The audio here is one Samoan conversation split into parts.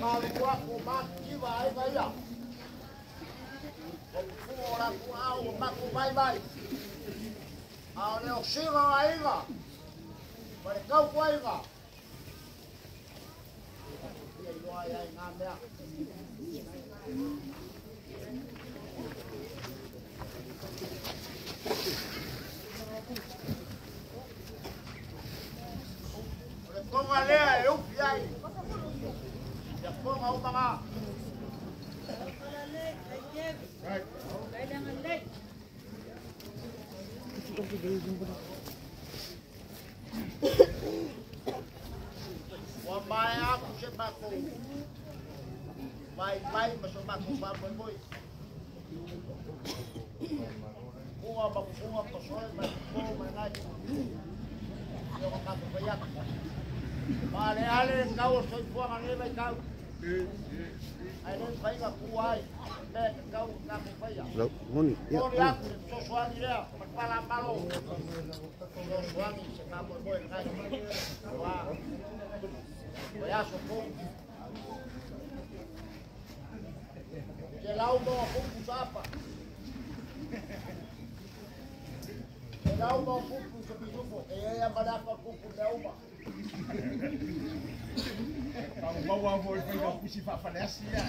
Malu ma kiva ai vai. O pu ora ku au ma ku vai vai. A o le o siga aiga. Ma le kau ku aiga. Ia iloa ai ai ngā mea. O le konga lea e upi ai. Ia konga umanga. Ua mai aku se mako. Mai mai ma so mako pa moi moi. Bunga ma bunga pa soe ma ko ma nai. Ia o mako pa yak. Ale ale kau soi fuanga le mai kau. Ai le faiga ku ai. Me kau ka ku faia. Moni. Ia. Moni aku so soani lea, pala malo. So soani se ka moi moi ngai. Wa. O ya so ko. Ke lau mo kupu sapa. Ke lau mo kupu se pisupo. E e malaka kupu le uma. Kau bawa voi fai o pusi fa falesi ya.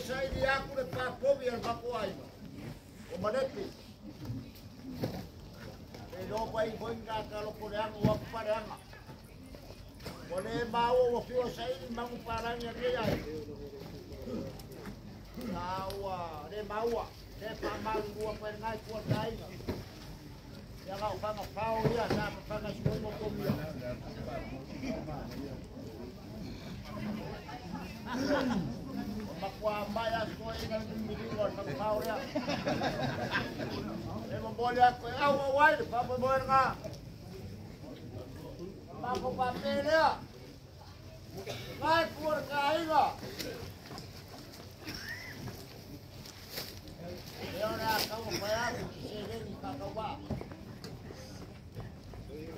Saili aku le papovi al papoaiva. O maneti. E loko ai koinga ka loko le anga wa pare anga. O le mau o fio saili mangu parangi a ai. Taua le maua le pa mau ua pa ngai kua tainga. Ia ga o fanga pao ia sa fanga sui mo komia. Makua mai a soe ina milingo al pao lea. E momoli aku e au au ai le papo moe ngā. Mako pape lea. Ngai kua le kāinga. E ora a kau pai aku ki se leni kakau wā.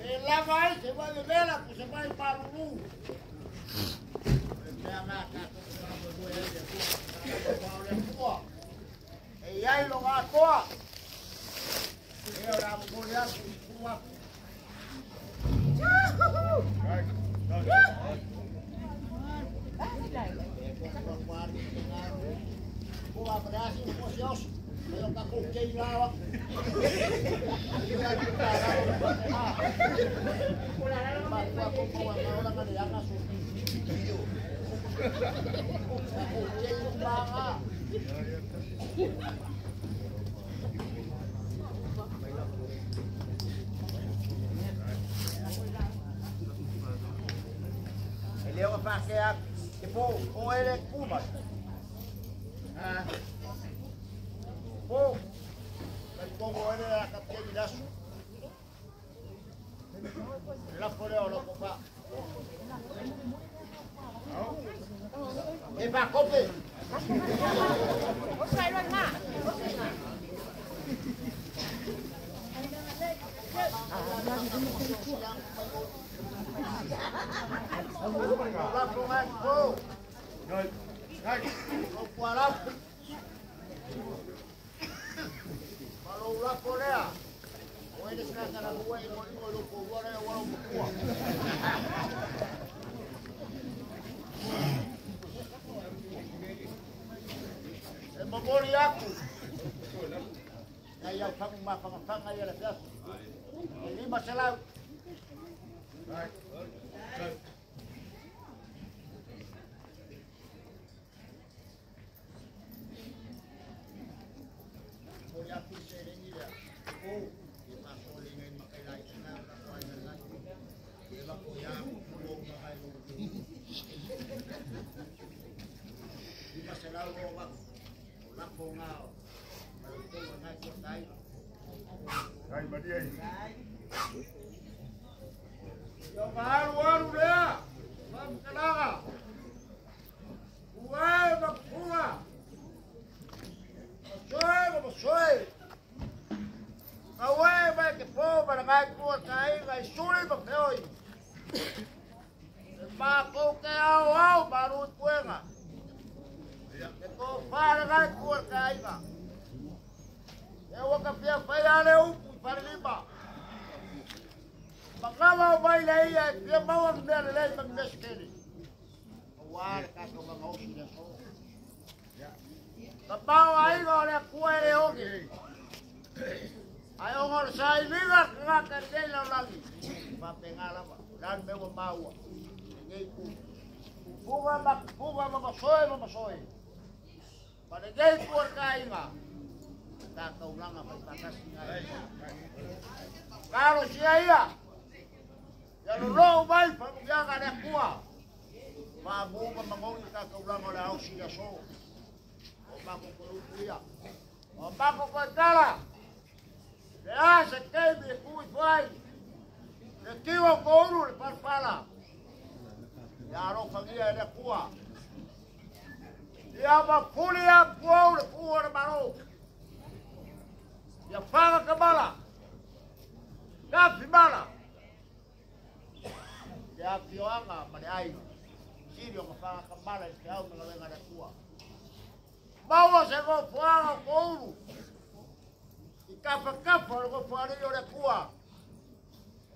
E lava ai se mai vela ku se mai paruru. E mea ngā kātou e iai lo ngā toa. E ora momoli aku i ku aku. Kua pareasi o se oso. E o kako kei lawa. E leo whakea te pō o ele kuma. Pō, ka tongo ele a ka te lasu. La fore o loko pa. E pa kope. O sai roi ma. La fore ko. O kuala. Malo la polea. O ele se na rua e mo lo ko wala wala mo. E momoli aku. Ai au fangu ma fanga fanga ia le fiaso. E lima selau. aku se lengi lea. O, e paso le ngai makai lai na ka ko ai na. E va ko ya ko ma kai lo. I ma se la lo va. O la ko nga. Ma lo ko nga ko tai. Ai Maria. Yo maru aru lea. Mamkalaga. Ué makua. Soe mo soe. Awe mai ke po ma ngai kua kai ngai suri ma keoi. E ma ko ke au au maru kuenga. E ko fara ngai kua kai nga. E waka pia whai ale upu i wharilima. Magawa o mai le ia e pia maua ki mea lelei ma ki mea sikele. Aua le kato nga osi le so. Ka pao aiga o le akua e le oge. Ai ongo le sailiga ka ngā karei lau langi. Pape ngā lava. Lan me ua maua. Ngei ku. Puga ma puga ma masoe ma masoe. Pa le ngei ku ar ka inga. Tā kaulanga mai patasi ngā inga. Karo sia ia. Ia lolo mai whamukianga le akua. Wā mūma mangongi ka kaulanga le ausi le so. O mako koe upu ia. O mako koe tala. Le asa keimi e kui whai. Le kiwa ko uru le parpala. Ia arofangia e le akua. Ia mapuli a puau le kua le maro. Ia whanga kamala. Kafi mala. Te awhioanga ma le aiga. Siri o ka whanga kamala i te au me ngawenga le akua. Maua se ngofuanga ko uru. I kapa kapa o ngofuari o le akua.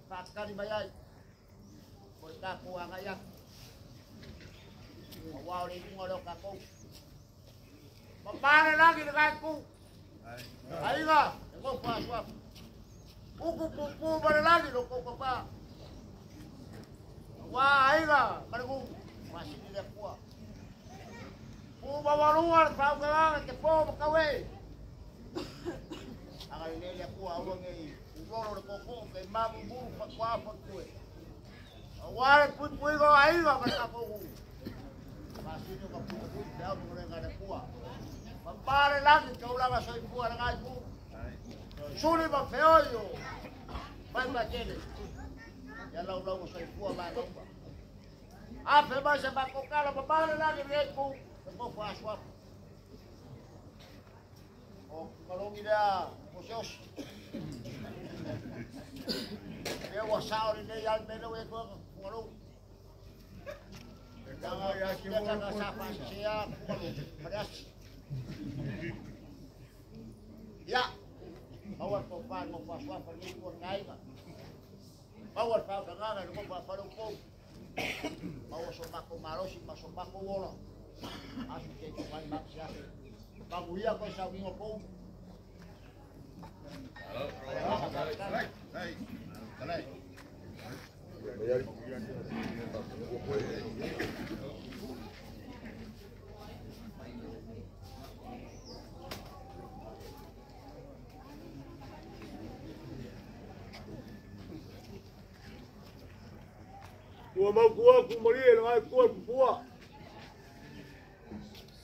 Whakakari mai ai. Ko le tākou anga ia. O wao le inunga leo kākou. Mamare langi le ngai ku. Aiga, e ngofua asuafu. Uku pupu ma le langi lo kou papa. Wā aiga, marigu, wasini le akua. Puma walunga le whaukanganga te pō makawe. Anga le lele akua aua ngei uroro le koko kei mamu muru whakua whakue. Aua le pui pui go aiga ma le kapogu. Wasini o ka pui pui te au mga le akua. Mapare langi kaulanga soifua le ngai ku. Suri ma feoi o mai matele. Ia lau lau soifua ma laupa. Afe mai se makokala mapare langi le ku. Te mofo asuafu. O kalongi lea o se osi. E ua sao le nei al mele e koe kumalongi. Tanga tanga sa pasea kumalongi. Mariasi. Ia. Maua ko pa mo asuafu ni ko kaiga. Maua pa kanga le mo pa pa Maua so mako marosi ma so mako wola. Asu ke ko mai mak sia. Paguia ko sa ungo ko. Ua mau kua ku marie le ngai kua pupua.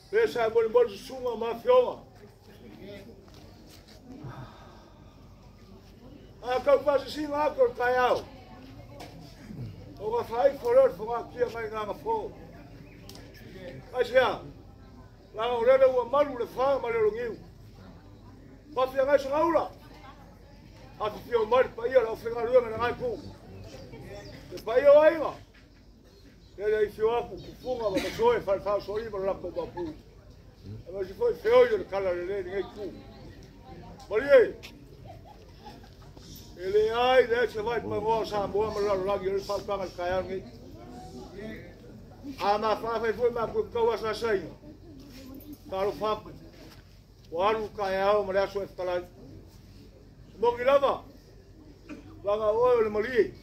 Pesa e moli moli susunga ma fioga. A kau pasisiga ako le taeao. O ka faaifo lea o le fogatia mai gaga fō. Aisea, laga o lele ua malu le fā ma le ologiu. Pafiagai sagaula. Afifio mai le paia le aufaigaluega le ngai ku. Le paia o aiga. Lele i fio aku kufunga ma masoe falefaasoalii ma le lakou mapu. E masi foi feoi o le kala lelei lenei ku. Malie, e le ai le se vai pagoa o Samoa ma le lalolagi o le fautaga le taeao lenei. A mafaafai foi makou e kau asaasaina. Talofa aku. Ua alu taeao ma le aso e fetalai. Mogi lava, laga oe o le malie.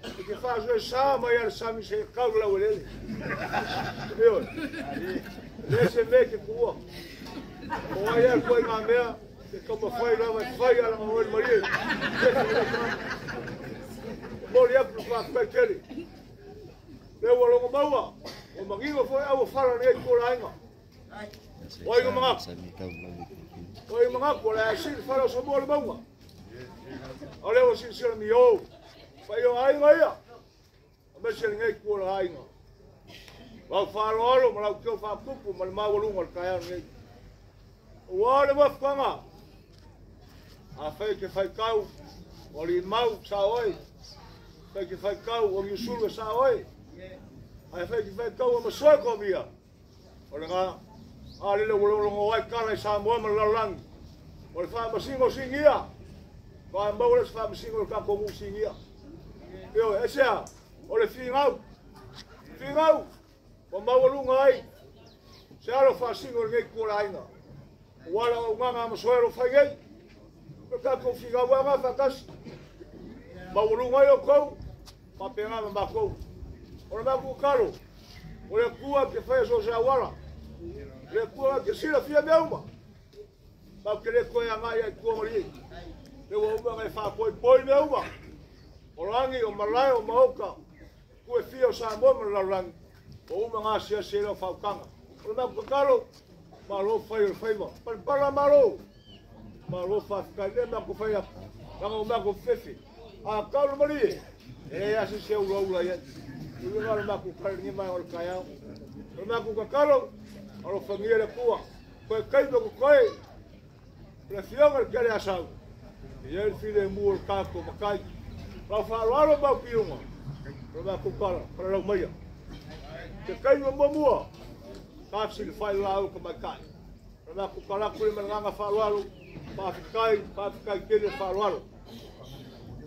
E ke whaasoe sā mai a le sami se kau lau elele. Ioe. Le se me ke kua. O ai e koe ngā mea, te kaumawhai lava e whai ala ngā oe marie. Mori atu le whāwhai tele. Le ua longo maua, o mangingo foi au whara nei ko la inga. O inga mangaku. O inga mangaku, o le asiri whara o Samoa le maunga. O le ua silasila mi o. Whai o ainga ia. A mese le ngei kua la ainga. Lau whaaloalo ma lau keo whaakupu ma le maualunga o le taeao nei. Ua le wafuanga. A whai ke whaikau o limau sa oi. Whai ke whaikau o ngiusulu sa oi. Ai whai ke whaikau o masoe ko mia. O le ngā a lele ua ai kala i Samoa ma le lalolagi. O le faamasino sigia. Fa maua le faamasino o le tatou sigia. Io e sea o le figau. Figau o maualuga ai. Se alo faasino lenei kuolaiga. Ua ala auaunaga a masoe alo fai nei. O le tatou figau aga faatasi. Maualuga ai outou, faapena ma matou. O le matou tatalo, o le Atua e te faia so o se auala. O le Atua e te silafia mea uma. Matou te le toe agai ai i tua malie. Le ua uma ona e faapoipoi mea uma. O lagi, o malae, o maota, tu e fia o Samoa ma le lalolagi. Ua uma ona asiasi ai lau faautaga. O le matou tatalo, malo fai o le faiva. Palapala malo, malo faafetai lea matou fai atu. Leaga ua matou fefe. A tau le malie, e leai lava se isi e ulaula i ai. O le uiga o le matou tala i lenei vaega o le taeao. O le matou tatalo, alofagia le Atua, toe taimi o totoe, o le afioga i le Tele Asau, e i ai le filemu o le tatou matai. Lau faaaloalo ma au piuga, o le matou tala, falalau maia. Te taimi o muamua, ta fesilafai le laau tamaitai. O le matou tala atu lea ma le agaga faaaloalo, faafetai, faafetai tele le faaaloalo.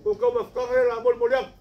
Ua outou mafutaga ia o le a molimoli atu.